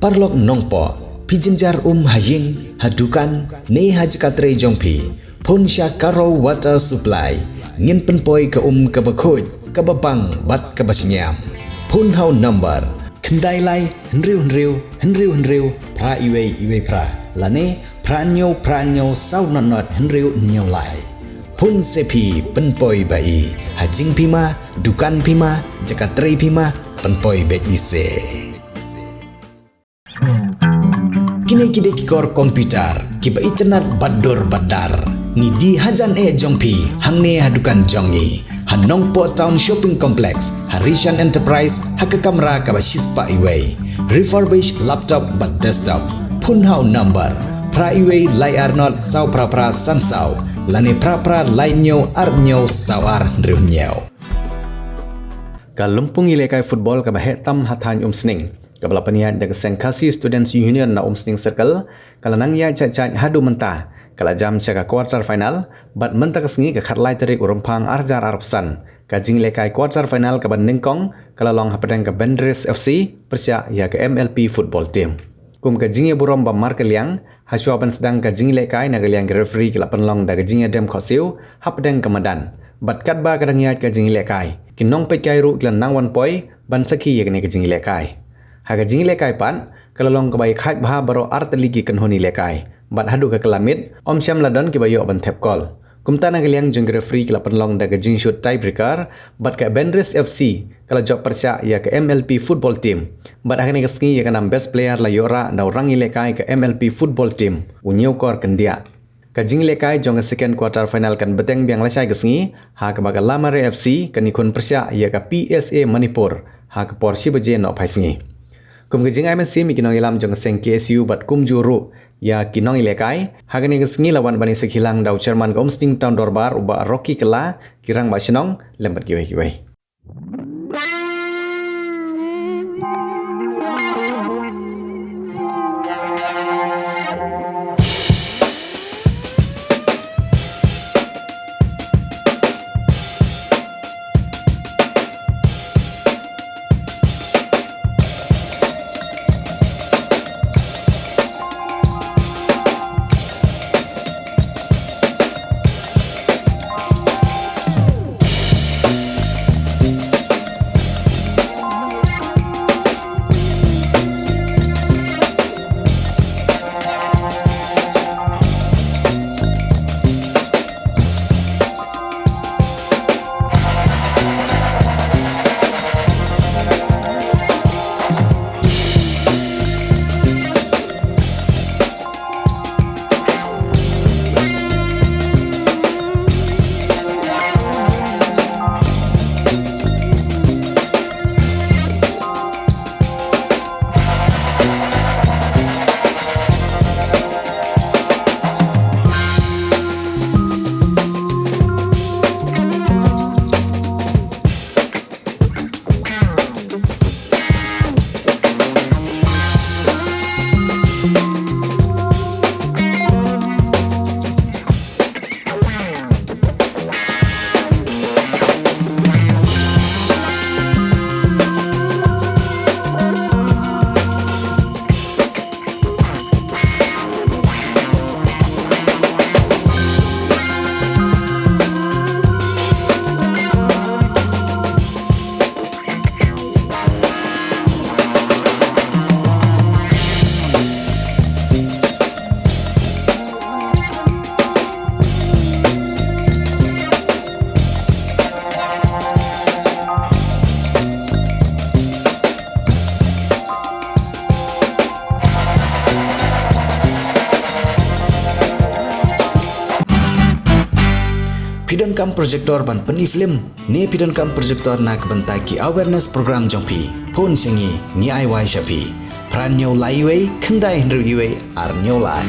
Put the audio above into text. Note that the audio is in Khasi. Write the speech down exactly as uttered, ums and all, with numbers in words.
Paralok Nongpoh, phi jynjar um ha ïing, ha dukan, ne ha jaka trei jong phi, phone sha Karo Water Supply. Ngin pynpoi ka um kaba khuid, kaba bang bad kaba shngiam. Phone ha u number khyndai lai hynriew hynriew hynriew hynriew phra iwei iwei phra, lane phra hynñiew phra hynñiew saw nod nod hynriew hynñiew lai. Phone se phi, pynpoi ba i. Ha jingphi ma, dukan phi ma, jaka trei phi ma, pynpoi beit i se. Kine ki dei ki kor computer kiba itynnad bad dur bad dar. Ngi die hajan eh jong phi hangne ha dukan jong ngi, ha Nongpoh Town Shopping Complex, ha Rishan Enterprise, ha ka kamra kaba shispah iwei. Refurbish laptop bad desktop. Phone ha u number phra iwei lai ar nod saw phra phra san saw, lane phra phra lai hynñiew ar hynñiew saw ar hynriew hynñiew. Ka lympung ïalehkai football kaba heh tam ha thaiñ Umsning, kaba la pynïaid da ka seng Khasi Students Union na Umsning Circle, ka la nang ïaid shait shait haduh mynta. Ka la jam sha ka quarter final, bad mynta ka sngi, ka khatlai tarik u Rymphang arhajar arphew san, ka jingïalehkai quarter final kaba nyngkong ka la long hapdeng ka Bendris F C pyrshah ïa ka M L P football team. Kum ka jingïaburom ba markylliang, hashwa ban sdang ka jingïalehkai, na ka liang ki referee ki la pynlong da ka jingïadem khohsiew hapdeng ka madan. Bad katba ka dang ïaid ka jingïalehkai, ki nongpeitkai ruh ki la nang wan poi ban sakhi ïa kane ka jingïalehkai. Ha ka jingïalehkai pat, ka la long kaba ïakhaid bha baroh ar tylli ki kynhun ïalehkai. Bad haduh ka kylla miet, ym shym la don kiba ïoh ban thep kol. Kumta, na ka liang jong ki referee ki la pynlong da ka jingshut tiebreaker, bad ka Bendris F C ka la jop pyrshah ïa ka M L P football team. Bad ha kane ka sngi, ïa ka nam best player la ïoh rah da u rangïalehkai ka M L P football team, u Ñiewkor Kyndiah. Ka jingïalehkai jong ka second quarter final kan bteng biang lashai ka sngi, ha kaba ka Lamare F C kan ïakhun pyrshah ïa ka P S A Manipur ha ka por shi baje nohphai sngi. Kum ka jingai mynsiem ïa ki nongïalam jong ka seng K S U bad kumjuh ruh ïa ki nongïalehkai, ha kane ka sngi la wan ban ïasakhi lang da u chairman ka Umsning Town Dorbar, u Bah Rocky Kylla, ki rangbah shnong lem bad kiwei kiwei. Phi donkam projector ban pyni film, ne phi donkam projector na ka bynta ki awareness program jong phi? Phone sha ngi, ngi ai wai sha phi. Phra hynñiew lai wei, khyndai hynriew wei, ar hynñiew lai.